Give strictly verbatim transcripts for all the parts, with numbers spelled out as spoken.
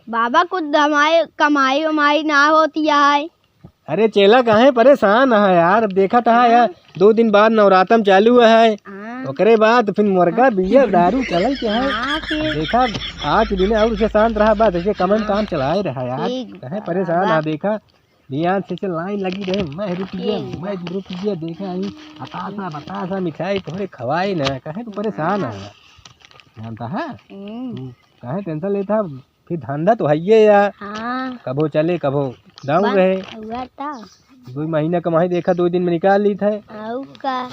बाबा, कुछ दमाई, कमाई उमाई ना होती है। अरे चेला, काहे परेशान है यार? अब देखा था यार, हाँ। दो दिन बाद नवरातम चालू है, हाँ। ओकरे बाद फिर मुर्गा, हाँ। बियर, दारू चलल के है। हाँ, फिर। देखा, आज के दिन और उसे शांत रहा, बस ऐसे कमन हाँ। काम चलाए रहा यार। ठीक काहे बा, परेशान बाबा। है? देखा, ध्यान से, से लाइन लगी रहे, मैं रुपया, ठीक बा। मैं रुपया, देखा ही, बतासा, बतासा, मिठाई तोहरे खवाई ना, काहे तू परेशान हाँ। है? जानता है? हम्म। तू काहे टेंशन लेता है? फिर धंधा तो हइये या। हाँ। कभो चले, कभो डाउन बन रहे। हुआ था। दो महीना कमाई देखा, दो दिन में निकाल ली था। आऊ का?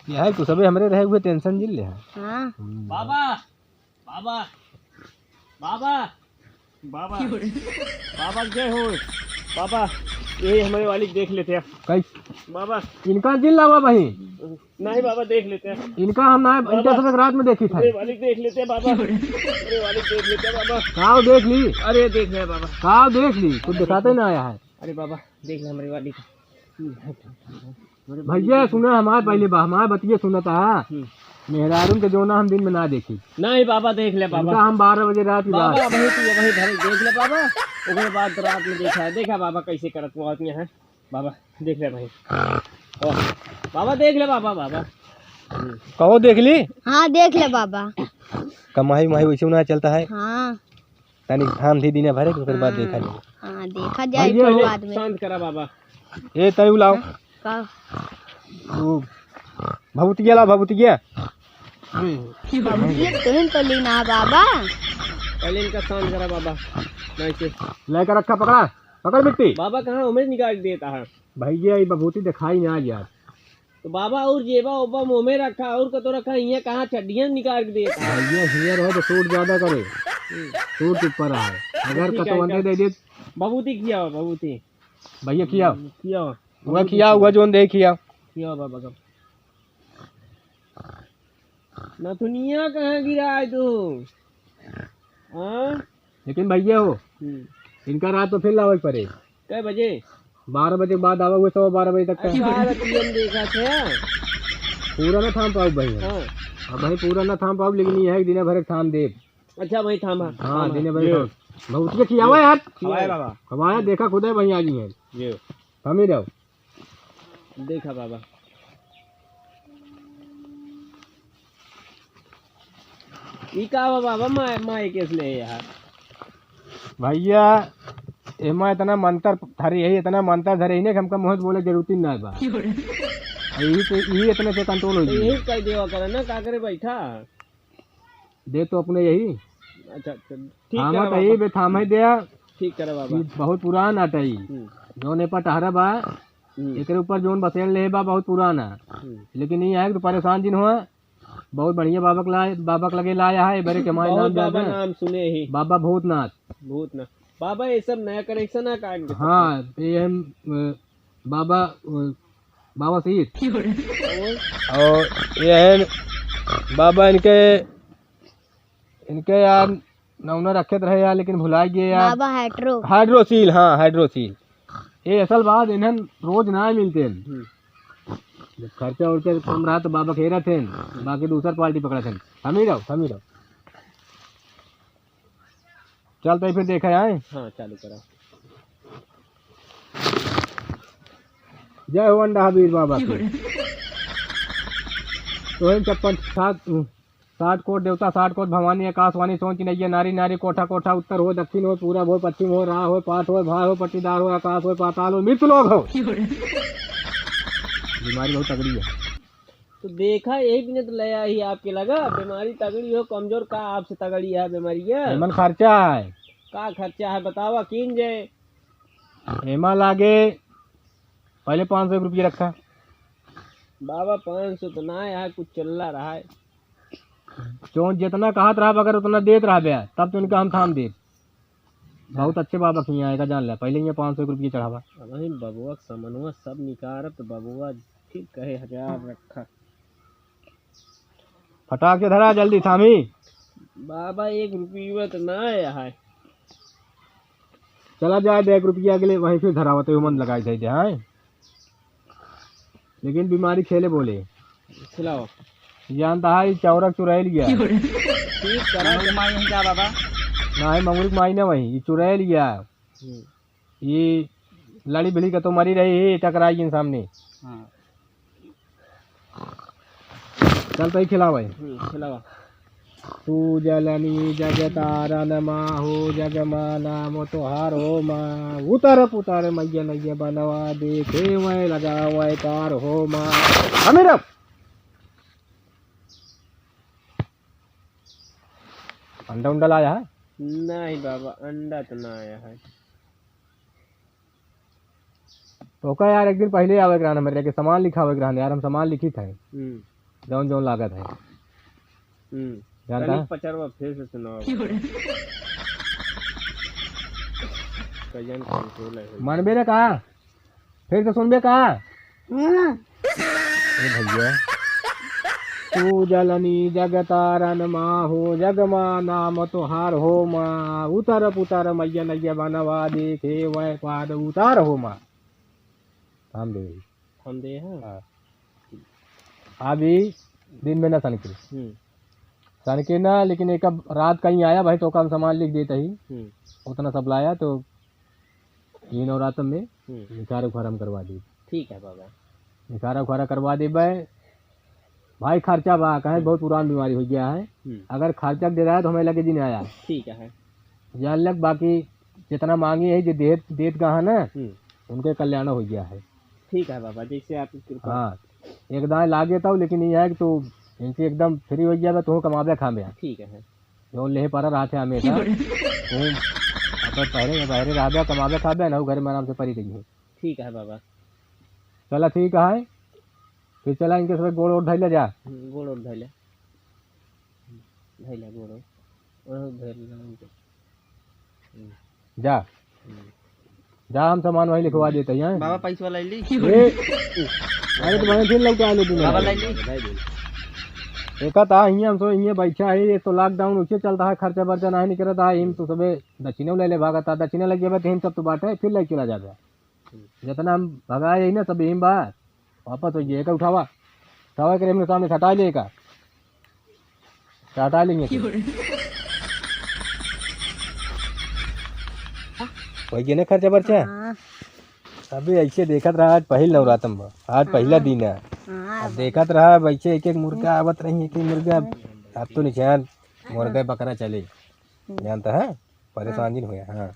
यह है, कुछ अबे हमरे रहे हुए टेंशन जिन ले। हाँ। हम्म। बाबा, बाबा, बाबा, बाबा, बाबा जय हो। बाबा, यही हमारे वाली देख लेते हैं। कैसे? बाबा। इनका जिन लावा भाई। नहीं बाबा, देख लेते हैं। इनका हम ना, बाबा, इनका सब एक रात में देखी था। मेरे वालिक देख लेते हैं बाबा, मेरे वालिक देख लेते हैं बाबा। काव देख ली? अरे देख रहे हैं बाबा। काव देख ली? कुछ दिखाते ना आया है। अरे बाबा, देख ले हमारे वालिक। भैया सुना हमारे पहले बा-, हमारे बतिये सुना था। हम्म। मेहरारून के जोना हम दिन में ना देखी। नहीं बाबा, देख ले बाबा। इनका हम बारह बजे रात की बाबा, बात। वही तू वही घर देख ले बाबा। ओकरे बाद तो रात में देखा है, देखा बाबा कैसे करत हुआ है। बाबा, देख ले भाई। ओ, बाबा, देख ले बाबा, बाबा। कहो, देख ली? हाँ, देख ले बाबा। कमाई उमाई वैसे ना चलता है। हाँ। तनी घाम धी दिने भरे, ओकर बाद हाँ। देखा जाए। हाँ, देखा जाए भाई, ये तो हो। बाद में। शांत करा बाबा। ए, तयू लाओ। हाँ, का? वो भभूतिया लाओ, भभूतिया। भभूतिया तुम तो लेना बाबा। पहले इनका शांत करा बाबा। नहीं से। लेकर रखा, पकड़ा। पकड़ मिट्टी। बाबा कहाँ उमेश निकाल देता है? भैया, ये भभूति दिखाई ना यार। तो बाबा और जेबा ओबा मुँह में रखा और कतो रखा, इहाँ कहाँ चड्डियाँ निकाल के देता है? भैया, हियर है तो सूट ज्यादा करे। हम्म। सूट ऊपर है। अगर ठीक है, कतो अंडे इनका दे दे। भभूति खियाओ, भभूति। भैया, खियाओ। हम्म, खियाओ। वह भभूति खियाओ, खियाओ। वह जोन दे खियाओ। खियाओ बाबा का। नथुनिया कहाँ गिराए तू? हाँ? लेकिन भैया हो, हम्म। इनका रात तो फिर लावे के पड़े। कै बजे? बारह बजे के बाद आवा हुए, सवा बारह बजे तक का। अच्छा, रतियन देखा थे। पूरा ना थाम पाउब भाई। हाँ। अब भाई पूरा ना थाम पाउब, लेकिन ये है कि दिने भर एक थाम देब। अच्छा भाई, थाम है। हाँ, थाम है। दिने भर ये। थाम। बहुत के खियावा यार। खियावा बाबा। खवाया, देखा खुदे भाई आ गई है। ये। थामी रहो। देखा बाबा। ई का बा बाबा, माय, माय केस ले यार। भैया, एमा इतना मंतर धरे है, इतना मंतर धरे है, इन्हें हमका मुँह से बोले जरूरत ही ना बा। यही तो, यही इतने से कंट्रोल हो तो जाई। यही कह देवा करे ना, का करे बैठा। दे तो अपने यही। अच्छा, अच्छा, ठीक थामा करा तो यही बाबा। बे, थामा ही दे। ठीक करा बाबा। ई बहुत पुरान आटा ई। हम्म। जौन ए पर टहरा बा, हम्म। एकरे ऊपर जौन बसेन ले बा, बहुत पुरान है। हम्म। लेकिन ई है कि तू परेशान जिन हो, बहुत बढ़िया बाबा के लाए, बाबा के लगे लाया है, बड़े के माय बहुत नाम बाबा ज्यादा है। नाम सुने ही। बाबा भूतनाथ। भूतनाथ। बाबा, ये सब नया कनेक्शन है का इनके साथ? हाँ, ये हम, अ, बाबा, अ, बाबा सीत। और? और ये है बाबा इनके, इनके यार नौना रखे रहे यार, लेकिन भुला गए यार। बाबा हाइड्रो। हाइड्रोसील, हाँ, हाइड्रोसील। ये असल बात इन्हन रोज ना मिलते हैं। हम्म। जब खर्चा उर्चा कम रहा तो बाबा खेरा थे, बाकी दूसर पार्टी पकड़ा थे। थमी रहो, थमी रहो। चलते ही फिर देखा जाए। हाँ, चालू करा। जय हो अंडा हबीर बाबा की। तो इन छप्पन सात, साठ कोट देवता, साठ कोट भवानी, आकाशवाणी, सोच नैया, नारी नारी, कोठा कोठा, उत्तर हो, दक्षिण हो, पूरब हो, पश्चिम हो, राह हो, पाठ हो, भार हो, पट्टीदार हो, आकाश हो, पाताल हो, मृत लोग हो। बीमारी बहुत तगड़ी है। तो देखा, यही बिना तो ले आई आपके लगा, बीमारी तगड़ी हो, कमजोर का आपसे तगड़ी है बीमारी है? एमन खर्चा है। का खर्चा है बतावा, कीन जाए। एमा लागे पहले पाँच सौ रुपया रखा। बाबा, पाँच सौ तो ना है, कुछ चल रहा है। जो जितना कहत रहा, अगर उतना देत रहा बे, तब तो उनका हम थाम देब। बहुत अच्छे बाबा के यहाँ आएगा, जान ले। पहले ये पाँच सौ रुपये चढ़ावा। अबहीं बबुआ के समनवा सब निकारत, बबुआ ठीक कहे, हजार रखा। फटाक से धरा, जल्दी थामी। बाबा, एक रुपया तो ना आया है। चला जाए, दे एक रुपया अगले वहीं फिर धरावते हुए मन लगाई दे दे, हाँ। लेकिन बीमारी खेले बोले। खिलाओ। जानता है, ये चौरक चुराई लिया। ठीक करा। माई यहीं जा बाबा। ना है मंगुरी के माई ना वही, ये चुड़ैल या। हम्म। ये लड़ी भिड़ी का तो मरी रही है, टकराई इन सामने। हाँ। चल तो ही खिलावा है। हम्म, खिलावा। तू जलनी जग तारन माँ हो, जग माँ नाम तोहार हो माँ। उतर पुतर मैया नैया बनवा देखे वै लगावै पार हो माँ। हमें रख। अंडा उंडा लाया है? नहीं बाबा, अंडा तो ना आया है। तो का यार, एक दिन पहले आवे के रहन, हमरे के सामान लिखावे के रहन यार, हम सामान लिखित है। हम्म। जौन जौन लागत है। हम्म। जानता तनिक है? पचरवा फिर से सुनाओ। कजन कंट्रोल है। मनबे रे का? फिर से सुनबे का? हाँ। ए भैया। तू जलनी जग तारन माँ हो, जग माँ नाम तोहार हो माँ। उतर पुतर मैया नैया बनवा देखे वै पार उतार हो माँ। हम दे। हम दे हैं? हाँ। अभी दिन में ना सनके। हम्म। सनके ना, लेकिन एक अब रात कहीं आया भाई, तो का हम सामान लिख देता ही। हम्म। उतना सब लाया तो ये नवरात्र में हम्म। निखारा उखारा हम करवा दी। ठीक है बाबा। निखारा उखारा करवा देबे। भाई खर्चा बा, कहे हम्म। बहुत पुरान बीमारी हो गया है। हम्म। अगर खर्चा दे रहा है तो हमें लगे जी नहीं आया। ठीक है। जान लग बाकी जितना मांगी है, जो देत, देत गा है ना, हम्म। उनके कल्याण हो गया है। ठीक है बाबा, जैसे आपकी कृपा। हाँ, एक दाएं लागे तो, लेकिन ये है कि तू इनसे एकदम फ्री हो गया, तू कमाबे खाबे। ठीक है। जौन लेहे पारा रहत है हमेशा। तू अपन पहरे में बहरे रहबे, कमाबे खाबे, ना घर में आराम से पड़ी रही है। ठीक है बाबा। चला ठीक है, फिर चला इनके सब गोड़ ओड़ धइले जा। हम्म, गोड़ ओड़ धइले। धइले गोड़ ओड़। ओढ़ धइले इनके। हम्म। जा। हम्म। जा, हम सामान वहीं लिखवा देते हैं। बाबा, पैसवा लाई ली। ए, अरे, तो वहीं फिर लौटा ले तू। बाबा, लाई ली। देखा था, हियाँ हम सो, हियाँ बैठा है, ये तो लॉकडाउन उसे चलता है, खर्चा बर्चा नहीं निकलता है, हम तो सबे दक्षिणा ले ले भागता, दक्षिणा लग जाबे तो हम सब तो बाटे, फिर ले चला जाबे। जितना हम भगाए यही ना, सब यही बा। वापस हो जाइए, का उठावा। उठावा करे हमने सामने से हटा लेगा। हटा लेंगे। वही ना खर्चा बर्चा? हाँ। अबे ऐसे देखत रहा, आज पहिल नवरातम बा, आज पहिला हाँ। दिन है। हाँ, अब देखत रहा, अब ऐसे एक एक मुर्गा आवत रही, एक एक मुर्गा। अब तो निशान मुर्गा बकरा चले, हम्म। जानता है, परेशान हाँ। जिन हुआ, हाँ।